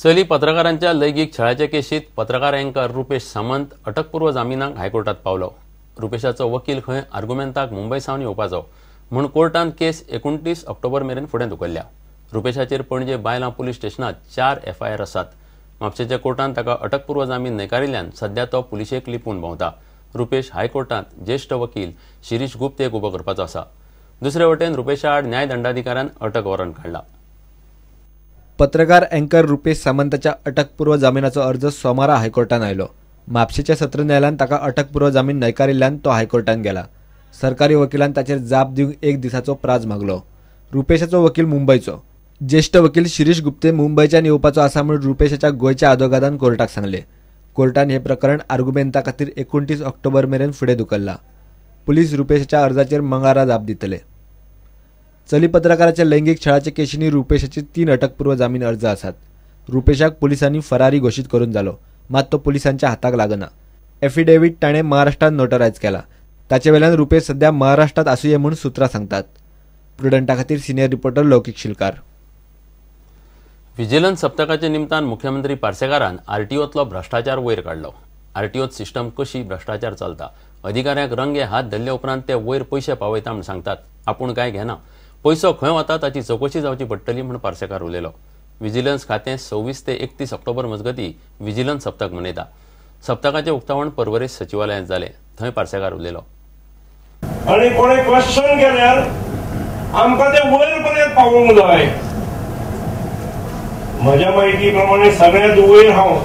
चली पत्रकारांच्या लैंगीक छळाचे केशीत पत्रकार अँकर रुपेश सामंत अटकपूर्व जामिनाक हायकोर्टात पावलो. रुपेशाचो वकील खंय आर्गुमेंताक मुंबय सावन येवपाचो म्हूण कोर्टान केस 29 ऑक्टोबर मेरेन फुडें धुकल्ल्या. रुपेशाचेर पणजे बायलां पुलीस स्टेशनात 4 FIR आसात. म्हापशेच्या कोर्टान ताका अटकपूर्व जामीन न्हयकारिल्ल्यान सध्या तो पुलिशेक लिपून भोंवता. रुपेश हायकोर्टात ज्येश्ठ वकील शिरीष गुप्तेक उबो करपाचो आसा. दुसरे वटेन रुपेशा आड न्यायदंडाधिकाऱ्यान अटक वॉरंट काडला. पत्रकार अँकर रुपेश सामंताच्या अटकपूर्व जामिनाचो अर्ज सोमारा हायकोर्टान आयलो. म्हापशेच्या सत्र न्यायालयान ताका अटकपूर्व जामीन न्हयकारिल्ल्यान तो हायकोर्टान गेला. सरकारी वकिलान ताचेर जाप दिवंक एक दिसाचो प्राज मागलो. रुपेशाचो वकील मुंबयचो. ज्येश्ठ वकील शिरीष गुप्ते मुंबयच्यान येवपाचो आसा म्हूण रुपेशाच्या गोंयच्या आदोगादान कोर्टाक सांगले. कोर्टान हे प्रकरण आर्गुमेंता खातीर 29 ऑक्टोबर मेरेन फुडें धुकल्ला. पुलीस रुपेशाच्या अर्जाचेर मंगळारा जाप दितले. चली पत्रकाराच्या लैंगीक छळाचे केशींनी रुपेशाचे 3 अटकपूर्व जामीन अर्ज आसात. रुपेशाक पुलिसांनी फरारी घोशीत करून जालो, मात तो पुलिसांच्या हाताक लागना. एफिडेवीट ताणें महाराष्ट्रात नोटरायज केला. ताचे वेल्यान रुपेश सध्या महाराष्ट्रात आसुये म्हूण सुत्रां सांगतात. प्रुडंटा खातीर सिनियर रिपोर्टर लौकिक शिलकार. विजिलन्स सप्तकाच्या निमतान मुख्यमंत्री पार्सेकारान आरटीओतलो भ्रष्टाचार वयर काडलो. आरटीओत सिस्टम कशी भ्रष्टाचार चलता, अधिकाऱ्यांक रंगे हात धरले उपरांत ते वयर पयशे पावयता म्हूण सांगतात. आपूण काय घेना, पयसो खंय वता ताची चवकशी जावची पडटली म्हूण पार्सेकार उलयलो. विजिलन्स खातें 26 ते 31 ऑक्टोबर मजगती विजिलन्स सप्तक मनयता. सप्तकाचें उक्तावण पर्वरे सचिवालयांत जालें, थंय पार्सेकार उलयलो. आनी कोणें क्वेश्चन केल्यार आमकां ते वयर पर्यंत पावोवंक जाय. म्हज्या माहिती प्रमाणे सगळ्यांत वयर हांव.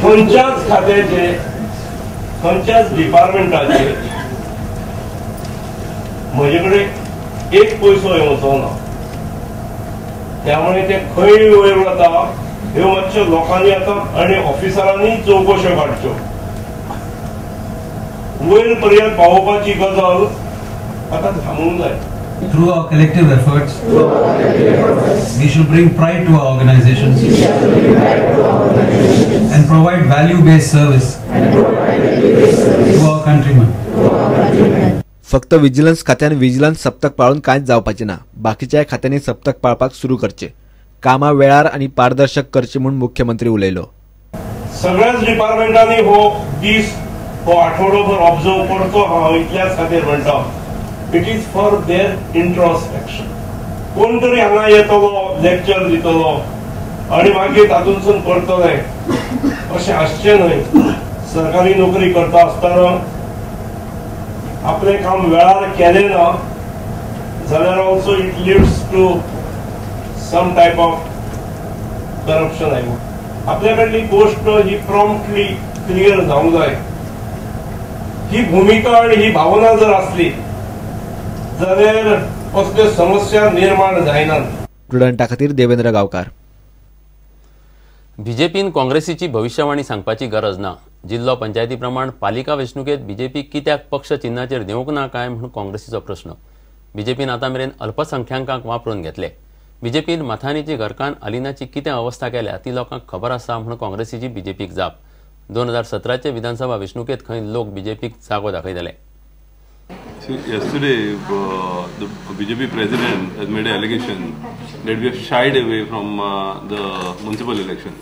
खंयच्याच खात्याचे खंयच्याच डिपार्टमेंटाचे म्हजे कडेन एक पयसो येवचो ना. त्यामुळे ते खंय वयर वता ह्यो मातश्यो लोकांनी आतां आनी ऑफिसरांनी चवकश्यो काडच्यो. वयर पर्यंत पावोवपाची गजाल आतां थांबूंक जाय. Through our collective efforts, we should bring pride to our organizations and provide value-based service to our countrymen. फक्त विजिलन्स खात्यान विजिलन्स सप्तक पाळून कांयच जावपाचें ना. बाकीच्याय खात्यांनी सप्तक पाळपाक सुरू करचें. कामां वेळार आनी पारदर्शक करचीं म्हूण मुख्यमंत्री उलयलो. सगळ्याच डिपार्टमेंटांनी हो दीस हो आठवडोभर ऑब्झर्व करचो हांव इतल्याच खातीर म्हणटा. It is for their introspection. कोण तरी हांगा येतलो, लेक्चर दितलो आनी मागीर तातूंतसून करतले अशें आसचें न्हय. सरकारी नोकरी करता आसतना आपलें काम वेळार केलें ना जाल्यार also it leads to some type of corruption. I would आपल्या कडली गोश्ट ही प्रॉम्प्टली क्लियर जावंक जाय. ही भुमिका आनी ही भावना जर आसली जाल्यार असल्यो समस्या निर्माण जायनात. प्रुडंटा खातीर देवेंद्र गांवकार. बीजेपीन काँग्रेसीची भविष्यवाणी सांगपाची गरज ना. जिल्लो पंचायती प्रमाण पालिका वेंचणुकेत बीजेपी कित्याक पक्ष चिन्हाचेर देवंक ना काय म्हूण काँग्रेसीचो प्रश्न. बीजेपीन आतां मेरेन अल्पसंख्याकांक वापरून घेतले. बीजेपीन मथानीची घरकान्न अलिनाची कितें अवस्था केल्या ती लोकांक खबर आसा म्हूण काँग्रेसीची बीजेपीक जाप. 2017 विधानसभा वेंचणुकेत खंय लोक बीजेपीक जागो दाखयतले. See, yesterday the BJP president has made an allegation that we have shied away from the municipal election.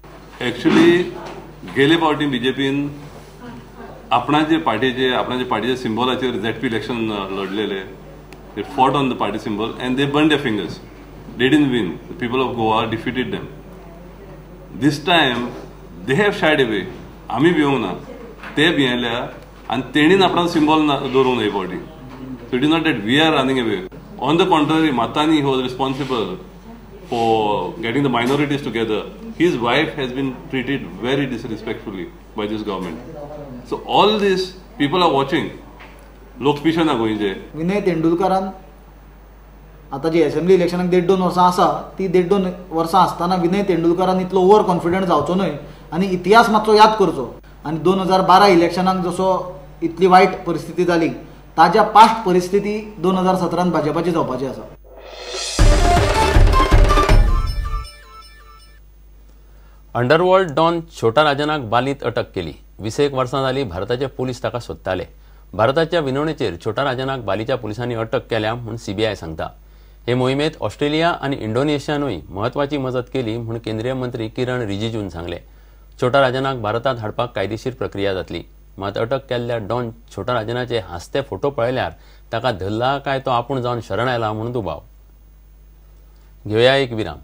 Actually, गेले पावटी बीजेपीन आपणाचे पार्टीचे सिम्बॉलाचेर ZP election लढलेले. They fought on the party symbol and they burned their fingers. They didn't win. The people of Goa defeated them. This time they have shied away. आमी भिवंक ना, ते भियेल्या आनी तेणीन आपणाचो सिम्बॉल दवरूंक ना हे पावटी. So it is not that we are running away. On the contrary, Matani, who was responsible for getting the minorities together, his wife has been treated very disrespectfully by this government. So all these people are watching. लोक पिशना गोंयचे. विनय तेंडुलकारान आतां जी assembly इलेक्शनाक 1.5-2 वर्सां आसा ती 1.5-2 वर्सां आसतना विनय तेंडुलकारान इतलो ओवर कॉन्फिडंट जावचो न्हय आनी इतिहास मातसो याद करचो. आनी 2012 इलेक्शनाक जसो इतली वायट परिस्थिती जाली ताज्या पास्ट परिस्थिती 2017 भाजपाची जावपाची आसा. अंडरवर्ल्ड डॉन छोटा राजनाक बालीत अटक केली. 21 वर्सां जाली भारताचे पुलीस ताका सोदताले. भारताच्या विनवणेचेर छोटा राजनाक बालीच्या पुलिसांनी अटक केल्या म्हूण सीबीआय सांगता. हे मोहिमेत ऑस्ट्रेलिया आनी इंडोनेशियानूय म्हत्वाची मजत केली म्हूण केंद्रीय मंत्री किरण रिजिजून सांगले. छोटा राजनाक भारतांत हाडपाक कायदेशीर प्रक्रिया जातली. मात अटक केल्ल्या डॉन छोटा राजनाचे हांसते फोटो पळयल्यार ताका धरला काय तो आपूण जावन शरण आयला म्हूण दुबाव. घेवया एक विराम.